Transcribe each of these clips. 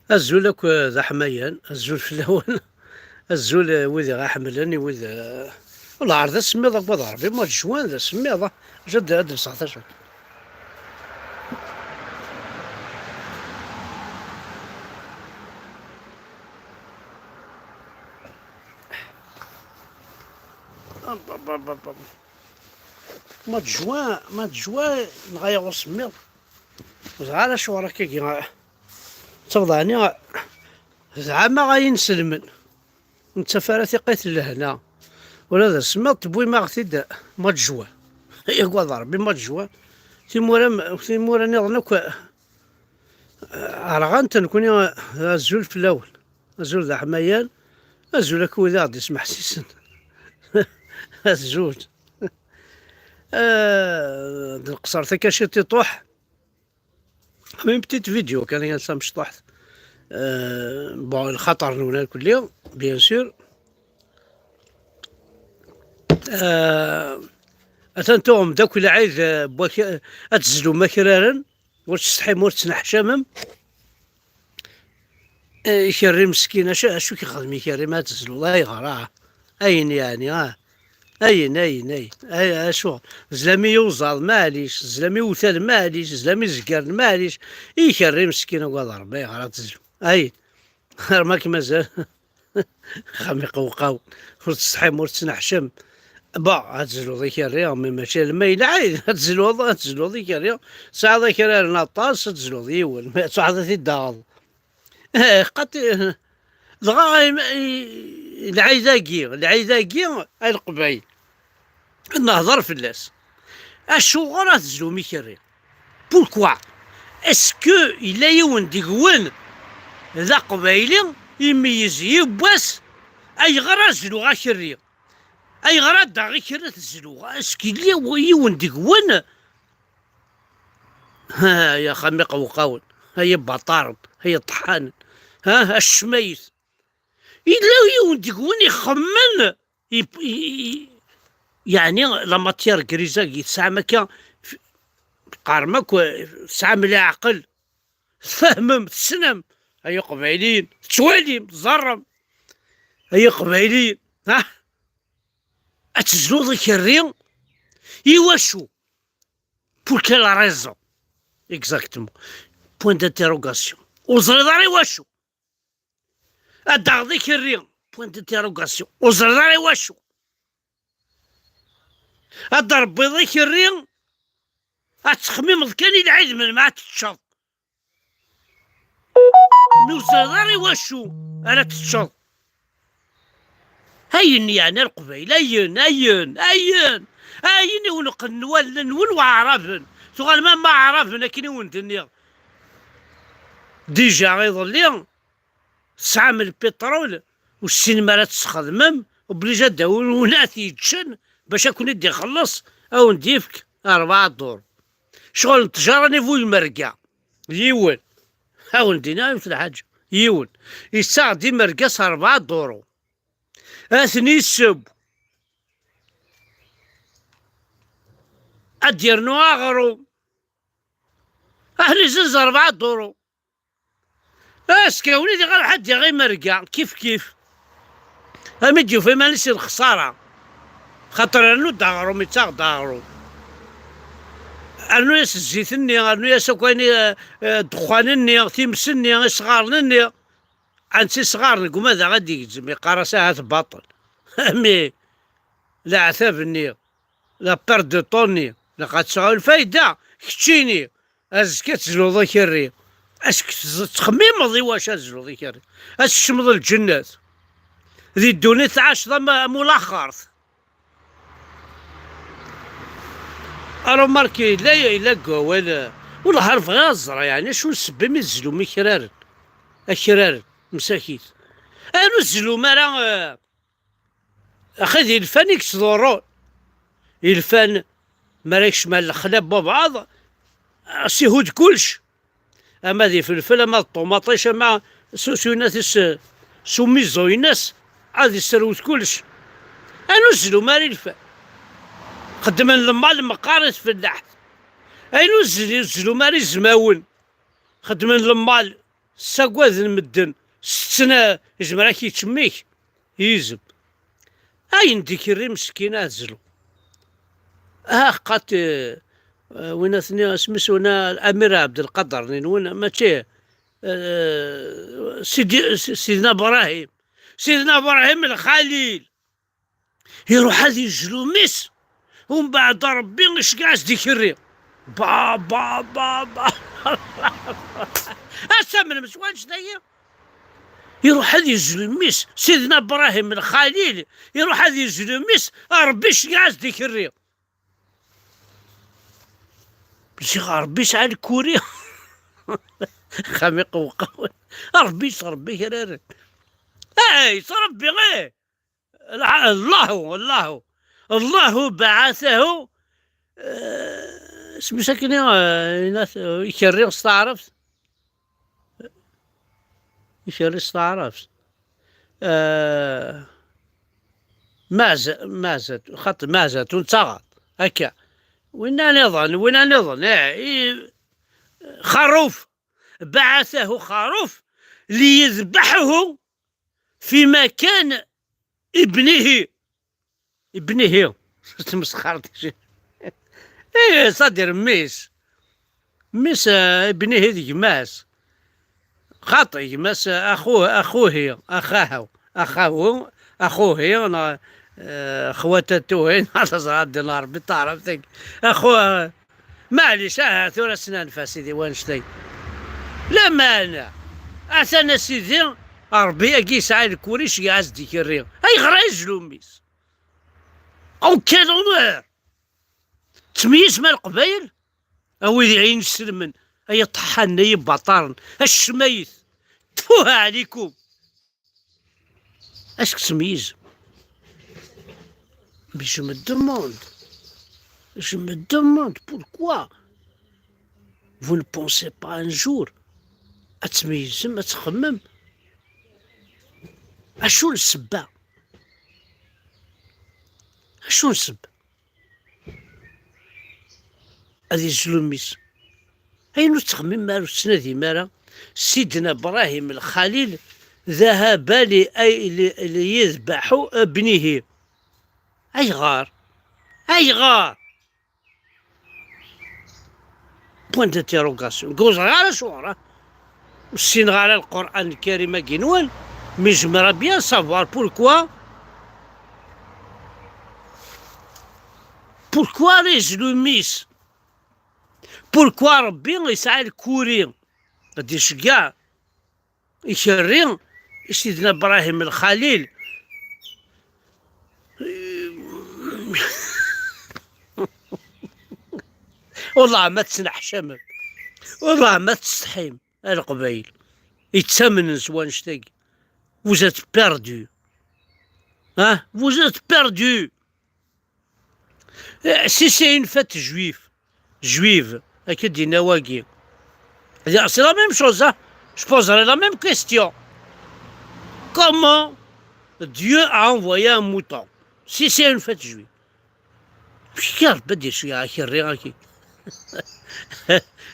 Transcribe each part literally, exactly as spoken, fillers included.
Azul akk d aḥmayan, azul fell-awen. Azul, eh, wid i ɣ-iḥemmlen, i wid, eh, lɛar d asemmiḍ, akked Ṛebbi, mois de juin d asemmiḍ, ah. Acu ad, ad d-nseɣ tacu? Mois de juin, mois de juin, nɣa-yaɣ usemmiḍ. Ur ẓriɣ ara acuɣer akkagi. Ttafeḍ ɛni, zeɛma ay inselmen, ur nettaf ara tiqqit n lehna. Ula d asemmiḍ tewwim-aɣ-t-id mois de juin. Yagad Ṛebbi, mois de juin. Timura, timura nniḍen akk, eh, rɣant, nekkni, eh, azul fell-awen. Azul d aḥmayan. Azul akk wid i ɣ-d-ismeḥsisen. Azul. Eh, d lqeṣer takaciṭ iṭuḥ. Une petite vidéo kan, kan tamecṭuḥt. Euh, bon, lxaṭer-nwen irkelli, bien sûr. Euh, atan tuɣem-d akk lɛid, euh, n wak-, ad tezlum akraren, ur tsetḥim, ur tettneḥcamem. Eh, ikerri meskin, acu, acu k-ixdem ikerri ma ad tezluḍ? Ayɣer, ah? Ayen, yeɛni, ah? Ayen, ayen, ayen. Ay, acu? Zlam i uẓaḍ, maɛlic. Zlam i utal, maɛlic. Zlam i zgaren, maɛlic. Ikerri meskin, agad Ṛebbi, ayɣer ad tezlu? Ayen. Ar ma k-mazal. Xam iqewqaw. Ur tsetḥim, ur tettneḥcam. Ba, ad tezluḍ ikerri, mais mačči alamma yelɛid. Ad tezluḍ, ad tezluḍ ikerri. Tesɛiḍ akraren aṭas, ad tezluḍ yiwen. Ma ad truḥeḍ ad t-id-taɣeḍ. Eh, qati-, dɣa im-, i-, lɛid-agi, lɛid-agi, ay Leqbayel, ad nehḍer fell-as. Acuɣer ad tezlum ikerri? Pourquoi? Est-ce que yella yiwen deg-wen d aqbayli, imeyyez yiwwas, ayɣer ad zluɣ akerri? Ayɣer ad d-aɣeɣ ikerri ad t-zluɣ? Est-ce que yella yiwen deg-wen? Ha, ya xami qewqawen, ay ibaṭaren, ay iṭeḥḥanen, ha, acmayet. Yella yiwen deg-wen ixemmen, i, i, i, yeɛni la matière grise-agi tesɛam akka, f-, teqqarem akk, tesɛam leɛqel, tfehmem, tessnem, ay iqbayliyen, tettwalim, teẓẓarem, ay iqbayliyen, ha? Ad tezluḍ ikerri, iwacu? Pour quelle raison? Exactement. Point d'interrogation. Ur ẓriḍ ara iwacu. Ad d-taɣeḍ ikerri. Point d'interrogation. Ur ẓriḍ ara iwacu. Ad d-rebbiḍ ikerri. Ad texmimeḍ kan i lɛid melmi ad teččeḍ. Mi ur teẓriḍ ara iwacu ara teččeḍ. Ayen yeɛni a Leqbayel, ayen, ayen, ayen, ayen i wen-qqnen wallen-nwen waɛraben. Tuɣalem am waɛraben akken i wen-d-nniɣ. Dija iḍelli tesɛam lpiṭrul, ur tessinem ara ad t-tesxedmem, obligé ad d-awin win ad t-yeččen bac ad ken-id-ixelleṣ, ad wen-d-yefk rebɛa duru. Ccɣel n ttjara n bu lmerga. Yiwen. Ad wen-d-iniɣ yiwet n lḥaǧa. Yiwen. Yettaɣ-d imerga s rebɛa duru. Ad ten-yesseww. Ad d-yernu aɣrum. Ad ten-izzenz rebɛa duru. Azekka, win i d-iɣer ḥedd iɣ imerga, kif kif. Ami d-yufa iman-is i lexsara. Xaṭer rnu-d aɣrum, ittaɣ-d aɣrum. Rnu-yas zzit-nni, rnu-yas akk ayen i, eh, eh, ddexxan-nni, times-nni, isɣaren-nni. Ɛni isɣaren deg umadaɣ ad d-igzem, iqqar-as ahat baṭel. Ami leɛtab-nni, la perte de temps-nni, ilaq ad tesɛu lfayda, keččini, azekka ad tezluḍ ikerri. Acu k-tz-, tettxemmimeḍ i wacu ad tezluḍ ikerri? Ad tkecmeḍ lǧennet. Di ddunit tɛaceḍ am, am ulaxert. Arumark yella, yella deg wawal, eh, wellah ar bɣiɣ ad ẓreɣ, yeɛni acu n ssebba imi tzellum ikraren, akraren, msakit. Ar ur tzellum ara, eh, axi d ilfan i yettḍurrun. Ilfan, mi ara yekcem ar lexla n wabɛaḍ, as-ihud kullec. Ama d ifelfel, ama d ṭumaṭic, ama s usu-ines, s umiẓu-ines, ad iserwet kullec. Ayen ur zlum ara ilfan. Xeddmen lmal meqqar i tfellaḥt. Ayen ur zli-, zlum ara izmawen. Xeddmen lmal ssagaden medden, setten, eh, yezmer ad k-yečč mmi-k, yizem. Ayen d-ikerri meskin ad zlu. Ah, qat, eh, eh, win atni, asmi s wina, Amir Abdelkader, nin win, mačči, eh, Sidi, Sidna Ibrahim. Sidna Ibrahim Lxalil. Iruḥ ad yejlu mmi-s, umbeɛd Ṛebbi iceggeɛ-as-d ikerri. Ba, ba, ba, ba. Ass amnem s wanect-agi. Iruḥ ad yejlu mmi-s, Sidna Ibrahim Lxalil, iruḥ ad yejlu mmi-s, Ṛebbi iceggeɛ-as-d ikerri. Ziɣ Ṛebbi yesɛa lkuri. Xam iqewqawen. Ṛebbi yettṛebbi ikraren. Ay, yettṛebbi, eh! Llah, Allahu, Allahu. Allahu baɛatahu, eh, isem-is akken, eh, ikerri s taɛrabt. Ikerri s taɛrabt. Eh, maza-, mazat, xaṭi mazat, ur nettaɣaḍ. Akka. Winna niḍen, winna niḍen, eh, i-, xaruf. بعثه خروف ليذبحه في مكان ابنه. ابنه. Tmesxert. Eh, c'est-à-dire mmi-s. Mmi-s, eh, ابنه d gma-s. Xaṭi, gma-s, eh, أخوه، أخوه، أخاه، أخاه، أخوه، neɣ, eh, خواتته، neɣ teẓra ddin Ṛebbi taɛrabt-agi. أخوه، Maɛlic, aha, tura s-nanef a sidi wanect-agi. Lameɛna, atan a sidi, Ṛebbi-agi yesɛa lkuri, iceggeɛ-as-d ikerri. Ayɣer ay yejlu mmi-s? En quelle honneur? Ttmeyyizem a Leqbayel? A wid inesselmen, ay iṭeḥḥanen, ay ibaṭaren, a ccmayet. Tfuh ɛlikum! Est-ce que c'est mieux? Mais je me demande, je me demande pourquoi vous ne pensez pas un jour ad tmeyyzem, ad txemmem. Acu n ssebba? Acu n ssebba? Ad yezlu mmi-s. Ayen ur tettxemmim ara, ur tettnadim ara, Sidna Ibrahim Lxalil ذهب لي-، لي-، ليذبح ابنه. Ayɣer? Ayɣer? Point d'interrogation. Ur ẓriɣ ara acuɣer, ah. Ur ssineɣ ara Lqur'an Lkarim-agi-nwen, mais j'aimerais bien savoir pourquoi, pourquoi ara yezlu mmi-s? Pourquoi Ṛebbi yesɛa lkuri ad iceggeɛ ikerri i Sidna Ibrahim Lxalil? Wellah ma tettneḥcamem, wellah ma testḥim. A Leqbayel yettamnen s wanect-agi. Vous êtes perdus. Hein? Vous êtes perdus. Eh, si c'est une fête juive, juive, akka d-yenna wagi. C'est la même chose, hein. Je poserai la même question. Comment Dieu a envoyé un mouton? Si c'est une fête juive. Amek i Ṛebbi ad d-iceggeɛ akerri-agi?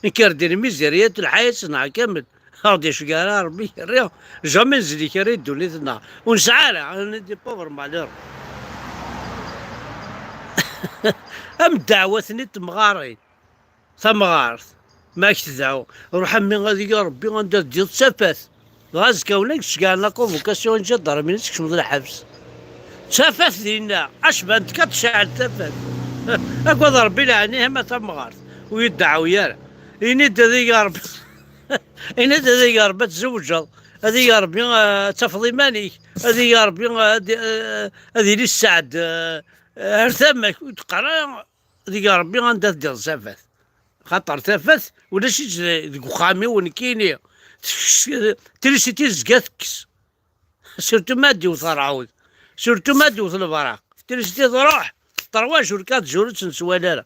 Nekk ar d-nmiziriyat lḥayat neɣ kamel. Ur d-iceggeɛ ara Ṛebbi akerri. Jamais nzeli akerri i ddunit-nneɣ. Ur nesɛi ara, on est des pauvres malheureux. Am ddeɛwat-nni n temɣarin. Tamɣart, ma ak-tedɛu, ruḥ a mmi ad igi Ṛebbi anda teddiḍ d tafat. Dɣa azekka-wen ad k-ceggɛen la convocation n ǧadarmi ad tkecmeḍ lḥebs. D tafat dinna, acbant ka tecɛel tafat. Agad Ṛebbi leɛnihim a tamɣart, ur yi-ddeɛwi ara. Ini-d ad igi Ṛebbi, ini-d ad igi Ṛebbi ad tzewǧeḍ, ad igi Ṛebbi, eh, ad tafeḍ iman-ik, ad igi Ṛebbi, eh, ad, eh, ad yili sseɛd, eh, ar tama-k, ur d-qqar ara ad igi Ṛebbi anda teddiḍ d tafat. Xaṭer tafat ulac-itt deg uxxam-iw nekkini. Tekcem trisiti tezga tekkes. Surtout ma d-iwet ṛṛɛud. Surtout ma d-iwet lebraq. Trisiti truḥ, trois jours, quatre jours ur tt-nettwali ara.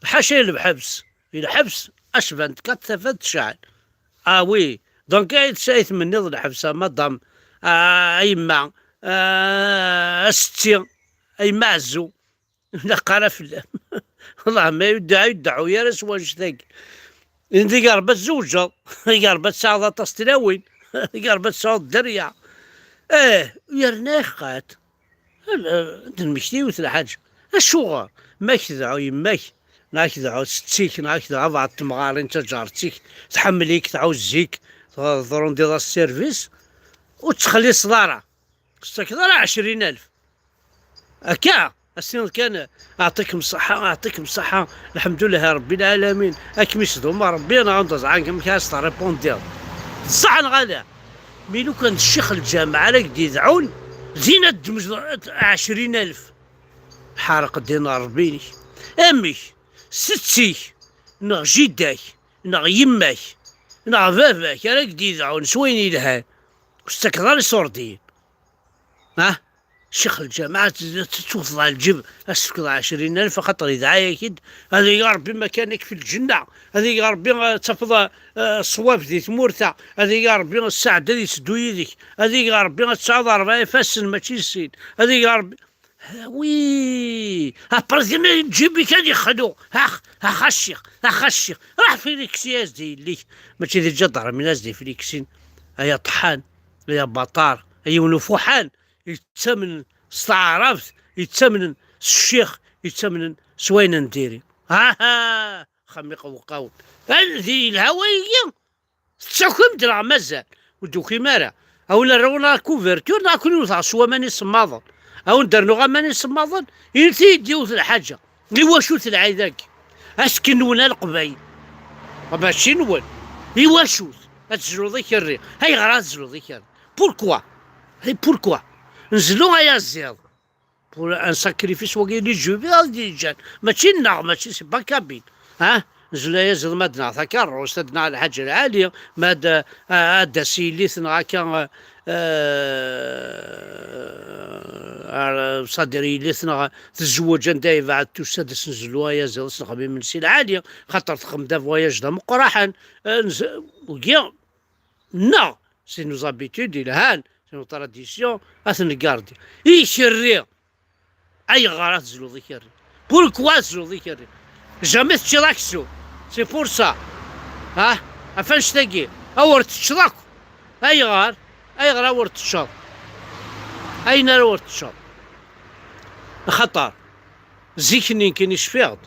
Ḥaca i lḥebs. I lḥebs, acbant kat tafat tecɛel. Ah oui. Donc, ay tmenniḍ lḥebs, a madame, a yemma, a setti, a yemma Ɛezzu. Ur ilaq ara fell-am. Wellah ma yeddeɛɛu, ur yeddeɛɛu ara s wanect-agi. Deg Ṛebbi ad tzewǧeḍ, deg Ṛebbi ad tesɛuḍ aṭas n tlawin, deg Ṛebbi ad tesɛuḍ dderya. Eh, yerna ixqat. Ad nmekti yiwet lḥaǧa. Acuɣer? Ma ak-tedɛu yemma-k, neɣ ak-tedɛu setti-k, neɣ ak-tedɛu bɛeḍ temɣarin, taǧaṛt-ik, tḥemmel-ik, tɛuzz-ik, tṛundiḍ-as service, ur tettxelliṣeḍ ara. Ur tettakeḍ ara ɛecrin alef. Akka, as-tiniḍ kan, "Aɛṭikem ṣṣeḥḥa, aɛṭikem ṣṣeḥḥa, lḥemdulleh a Ṛebbi lɛalamin, ad kem-isdum Ṛebbi, neɣ anda ẓɛan amek ara s-terripundiḍ." D ṣṣeḥ neɣ ala? Mi lukan d ccix lǧameɛ ara k-d-idɛun, din ad d-tmejdeḍ ɛecrin alef. Ḥareq ddin n Ṛebbi-inek. Amek? Setti-k, neɣ jida-k, neɣ yemma-k, neɣ baba-k ara k-d-idɛun s wayen yelhan, ur tettakeḍ ara iṣurdiyen. Ah? Ccix lǧameɛ, ad t-, ad t-tewteḍ ɣer lǧib, ad s-tefkeḍ ɛecrin alef, axaṭer idɛa-yak-id, ad ig Ṛebbi makan-ik fi lǧenna, ad ig Ṛebbi, eh, ad tafeḍ, eh, ṣṣwab di tmurt-a, ad ig Ṛebbi sseɛd ad itteddu yid-k, ad ig Ṛebbi ad tesɛuḍ ṛebɛa ifassen mačči d sin, ad ig Ṛebbi, wi, après din lǧib-ik ad ixlu, ax, ax a ccix, ax a ccix, ruḥ filikisi-as-d i yelli-k, mačči d lǧadarmin-as-d i filiksin, ay aṭeḥḥan, ay abaṭar, ay yiwen ufuḥan, yettamnen s taɛrabt, yettamnen s ccix, yettamnen s wayen n diri. Aha! Xamiq uqawem. Di yelha wayagi, tettakim-d neɣ mazal? Ur d-tukim ara. A wen-rreɣ la couverture, neɣ a ken-wteɣ s waman isemmaḍen? A wen-d-rnuɣ aman isemmaḍen? Init-iyi-d yiwet lḥaǧa. Iwacu-t lɛid-agi? Asken-nwen a Leqbayel. Mačči nwen. Iwacu-t? Ad tezluḍ ikerri. Ayɣer ad tezluḍ ikerri? Pourquoi? Et pourquoi? Nzelu ayaziḍ. Pour un sacrifice wagi n ijubi ad d-yeǧǧan. Mačči nneɣ, mačči c'est pas kabyle. Ha? Nzelu ayaziḍ ma d-naɣ takerrust, ad naɣ lḥaǧa lɛali, ma d, ad d-tas yelli-tneɣ akka, eh, ar, sadir yelli-tneɣ tezweǧ anda yebɛed, tusa-d, ad s-nzelu ayaziḍ, ad s-nexdem imensi lɛali, xaṭer txeddem d avoyage d ameqqraḥen. Eh, nz-, wagi, nneɣ, c'est nos habitudes yelhan, c'est nos traditions, ad ten-ngardi. Ikerri, ayɣer ad tezluḍ ikerri? Pourquoi ad tezluḍ ikerri? Jamais teččiḍ aksum. C'est pour ça. Ha? Ɣef annect-agi, awer teččeḍ akk. Ayɣer? Ayɣer awer teččeḍ? Ayen ara wer teččeḍ. Axaṭer, zik-nni nekkini cfiɣ-d.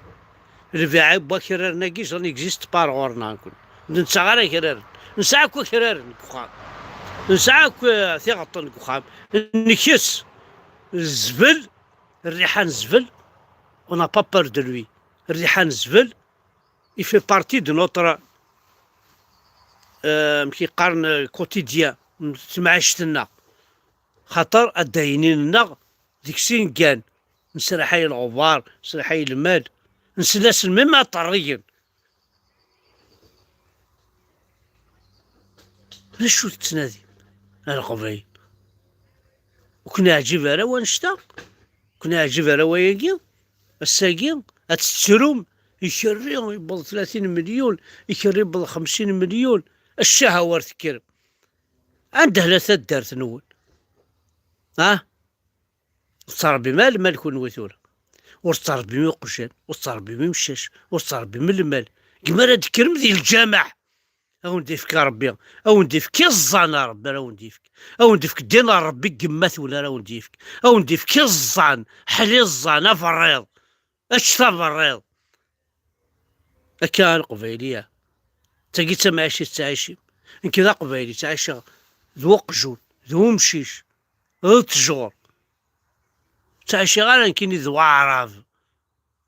Lbiɛ n wakraren-agi, ça n'existe pas ɣur-neɣ nekkni. Ur nettaɣ ara akraren. Nesɛa akk akraren deg uxxam. Nesɛa akk, eh, tiɣeṭṭen deg uxxam. Nkes zbel, rriḥa n zbel, on n'a pas peur de lui. Rriḥa n zbel, il fait partie de notre, euh, amek i qqaren, quotidien, n temɛict-nneɣ. Xaṭer addaynin-nneɣ deg-s i neggan. Nesraḥay lɣebar, nesraḥay lmal, nsell-asen même aṭerrigen. D acu tettnadim a Leqbayel? Ur ken-iɛǧib ara wannect-a? Ur ken-iɛǧib ara wayagi? Ass-agi ad tettrum, ikerri yewweḍ tlatin melyun, ikerri yewweḍ xemsin melyun, ccah a wer tekkrem. Anda hla taddart-nwen? Ah? Ur tettṛebbim ara lmal kunwi tura. Ur tettṛebbim iqjan, ur tettṛebbim imcac, ur tettṛebbim lmal. Gma ara d-tekkrem di lǧameɛ. A wen-d-ifk Ṛebbi, a wen-d-ifk iẓẓan a Ṛebbi, ara wen-d-ifk. A wen-d-ifk ddin a Ṛebbi n yemma-twen ara wen-d-ifk. A wen-d-ifk iẓẓan, ḥel iẓẓan, aberriḍ. Ečč taberriḍ. Akka a Leqbayliya. D tagi d tamɛict i tettɛicim. Nekk d Aqbayli, ttɛiceɣ d weqjun, d umcic, d ttjur. Ur ttɛiciɣ ara nekkini d waɛrab.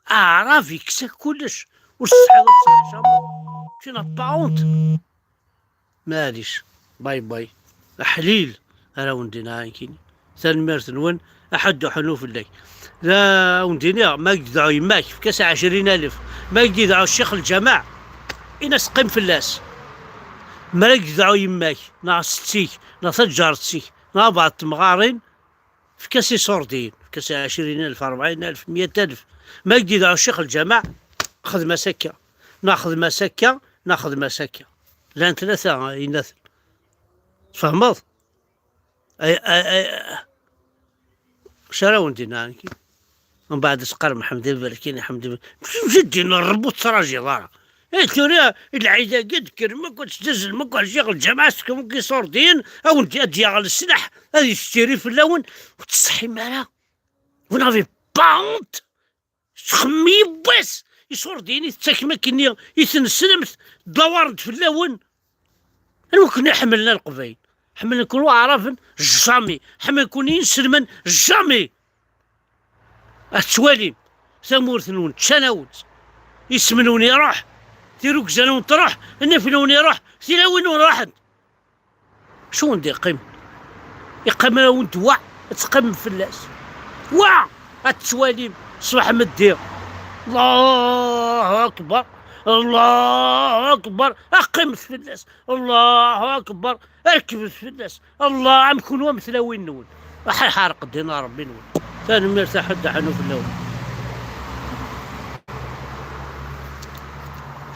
Aɛrab yekkes-ak kullec. Ur tesɛiḍ, ur tesɛiḍ. Tu n'as pas honte. Maɛlic. Bye bye. Aḥlil ara wen-d-iniɣ nekkini. Tanemmirt-nwen, aḥuddu ḥunu fell-ak. La wen-d-iniɣ, ma ak-d-tedɛu yemma-k, efk-as ɛecrin alef. Ma ak-d-yedɛu ccix lǧameɛ, in-as qqim fell-as. Ma ak-d-tedɛu yemma-k, neɣ setti-k, neɣ taǧaret-ik, neɣ bɛeḍ temɣarin, efk-as iṣurdiyen, efk-as ɛecrin alef, rebɛin alef, meyya alef. Ma ak-d-yedɛu ccix lǧameɛ, xdem-as akka, neɣ xdem-as akka, neɣ xdem-as akka. Llan tlata, eh, yenna-ten. Tfehmeḍ? Ay, ay, ay, acu ara wen-d-iniɣ nekki? Mbeɛd ad teqqarem ḥmed iberkin, ḥmed iberkin. Mci ddin n Ṛebbi ur tettraǧiḍ ara. Eh, tura lɛid-agi ad d-kkrem akk, ad tettazzlem akk ar ziɣ lǧameɛ s-, akk iṣurdiyen, ad wen-d-, ad d-yaɣ leslaḥ, ad yettiri fell-awen, ur tettṣeḥḥim ara. Vous n'avez pas honte? Ttxemmim yiwwas, iṣurdiyen i tettakem akkenni, i tneslemt, ddawaren-d fell-awen. Anwa ken iḥemmlen a Leqbayel? Ḥemmlen-ken Waɛraben? Jamais. Ḥemmlen-ken yinselmen? Jamais. Ad tettwalim tamurt-nwen ččan-awen-tt, isem-nwen iruḥ, tirugza-nwen truḥ, nnif-nwen iruḥ, tilawin-nwen ruḥent. Acu wen-d-iqqim? Iqqim-awen-d wa, ad teqqimem fell-as. Wa, ad tettwalim ṣṣbeḥ meddi. Allahu akbar, Allahu akbar, ad qqimet fell-as. Allahu akbar, rekbet fell-as. Allah, am kunwi am tlawin-nwen. Ḥerqed dina Ṛebbi-nwen. Tanemmirt, aḥuddu ḥennu fell-awen.